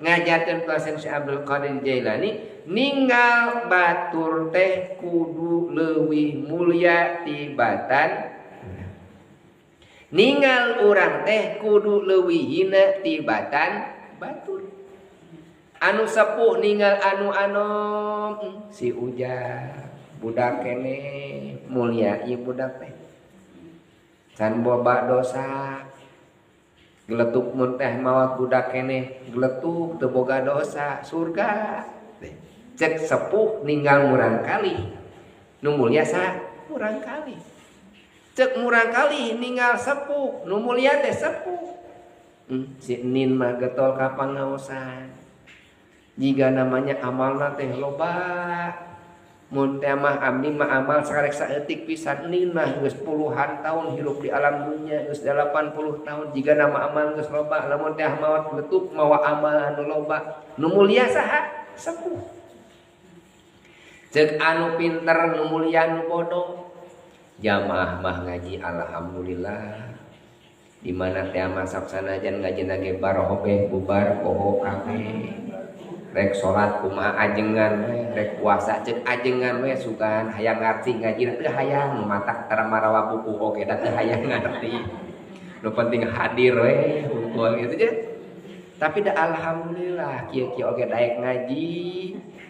Ngajarkeun pelasan Syekh Abdul Qadir Jailani, ninggal batur teh kudu leuwih mulia tibatan ninggal urang teh kudu leuwih hina tibatan batur. Anu sepuh ninggal anu anom, si Ujang budak keneh mulia ieu budak teh can boba dosa, geletuk mun teh maot budak keneh geletuk teu boga dosa surga. Cek sepuh ninggal murang kali nu mulia sa murang kali, cek murang kali ninggal sepuh nu mulia teh sepuh. Si Nin mah getol ka pangaosan jika namanya amalna teh loba. Mun teh mah abdi mah amal sakarek saeutik pisan, Nin mah geus puluhan tahun hirup di alam dunia, geus 80 tahun jika nama amal geus loba. Lamun teh maot letup mawa amal anu loba, nu mulia saha? Sepuh. Cek anu pinter nu mulia nu bodoh. Jamaah mah ngaji alhamdulillah di mana teh mah sok sanajan ngaji nage barohobeh bubar poho kabeh. Rek salat kumaha ajengan we, rek puasa cek ajengan we, sugan hayang ngarti ngaji teu hayang matak tara marawa buku oge da teu hayang ngarti. Nu penting hadir we hungkul gitu je. Tapi da alhamdulillah kieu-kieu oge daek ngaji.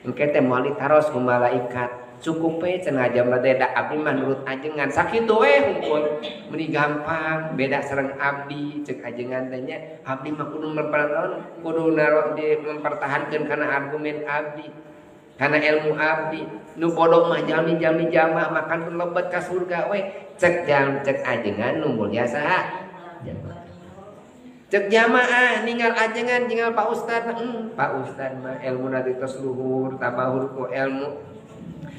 Engke teh moal ditaros ku malaikat. Cukup we cenah jam teh da abdi mah nurut ajengan sakitu we hungkul. Meuni gampang beda sareng abdi cek ajengan teh nya abdi mah kudu mempertahankan, kudu naruh di mempertahankeun kana argumen abdi, kana ilmu abdi. Nu bodoh mah jalmi-jalmi jamaah makan lebet ka surga we. Cek jam cek ajengan nu mulia saha? Jamaah. Cek jamaah ninggal ajengan ninggal Pak Ustad, Pak Ustad mah ilmuna teh tos luhur tabahur ku ilmu.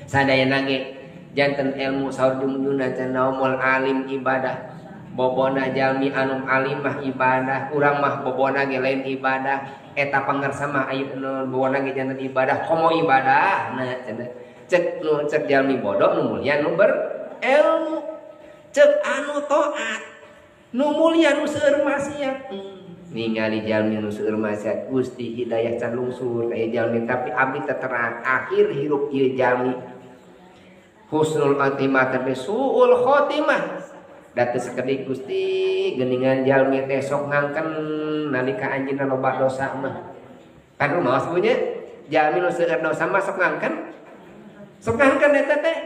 Sadayana ge janten ilmu saur jumunjuna cenah naumul alim ibadah. Bobona jalmi anu alim mah ibadah, urang mah bobona ge lain ibadah. Eta pangersa mah aya nu bobona ge janten ibadah, komo ibadah. Nah cenah cek nu cek jalmi bodoh nu mulia nu berilmu. Cek anu taat nu mulia nu seueur maksiat. Ningali jalmi nu seueur maksiat Gusti hidayah can lungsur ka ieu jalmi, tapi abdi teh terang akhir hirup ieu jalmi husnul khotimah tapi suul khotimah. Da teu sakedik Gusti geuningan jalmi teh sok ngangken nalika anjeunna loba dosa mah. Kan rumaos punya jalmi nu seueur dosa mah sok ngangken. Sok ngangken eta teh.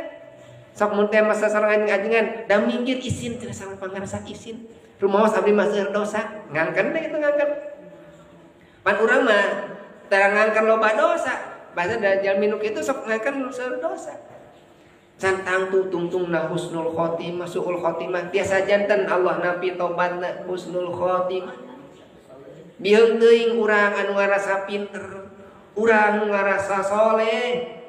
Sok mun teh masa sareng ajengan da minggir isin cenah sareng pangarsa isin. Rumaos abdi mah seueur dosa, ngangken teh kitu ngangken. Pan urang mah tara ngangken loba dosa, bahasa da jalmi nu kitu sok ngangken seueur dosa. Can tangtu tungtungna husnul khotimah, suul khotimah tiasa janten Allah nampi tobatna husnul khotimah. Biheung teuing urang anu ngarasa pinter, urang ngarasa soleh,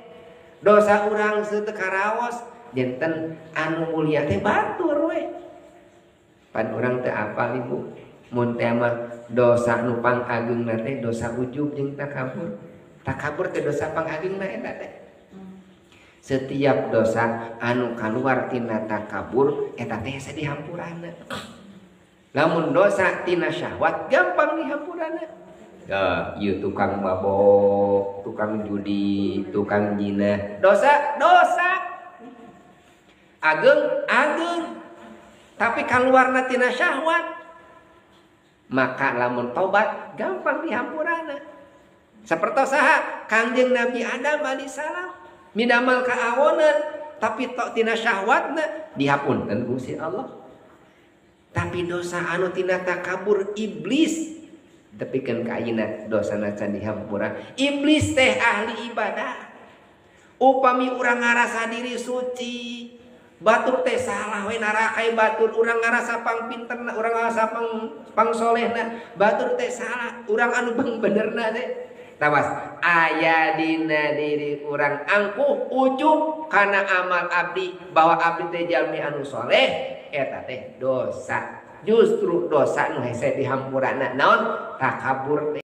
dosa urang teu karaos, janten anu mulia teh batur we. Pan urang teu apal ibu, mun teh mah dosa nu pangageungna teh dosa ujub jeung takabur. Takabur teh dosa pangageungna eta teh. Setiap dosa anu kaluar tina takabur eta teh hese dihampurana. Lamun dosa tina syahwat gampang dihampurana. Ya, ieu tukang mabok, tukang judi, tukang zina, dosa dosa. Ageung ageung. Tapi kaluarna tina syahwat maka lamun tobat gampang dihampurana. Sapertos saha Kangjeng Nabi Adam alaihissalam minamal kaawonan tapi tok tina syahwatna dihapunten ku si Allah. Tapi dosa anu tina takabur iblis tepikeun ka ayeuna dosana can dihampura. Iblis teh ahli ibadah. Upami urang ngarasa diri suci, batur teh salah we narakai batur, urang ngarasa pangpinterna, urang ngarasa pangsolehna, batur teh salah, urang anu benerna teh. Tawas aya dina diri urang angkuh ujub kana amal abdi bahwa abdi teh jalmi anu soleh, eta teh dosa. Justru dosa nu hese dihampurana naon takabur teh.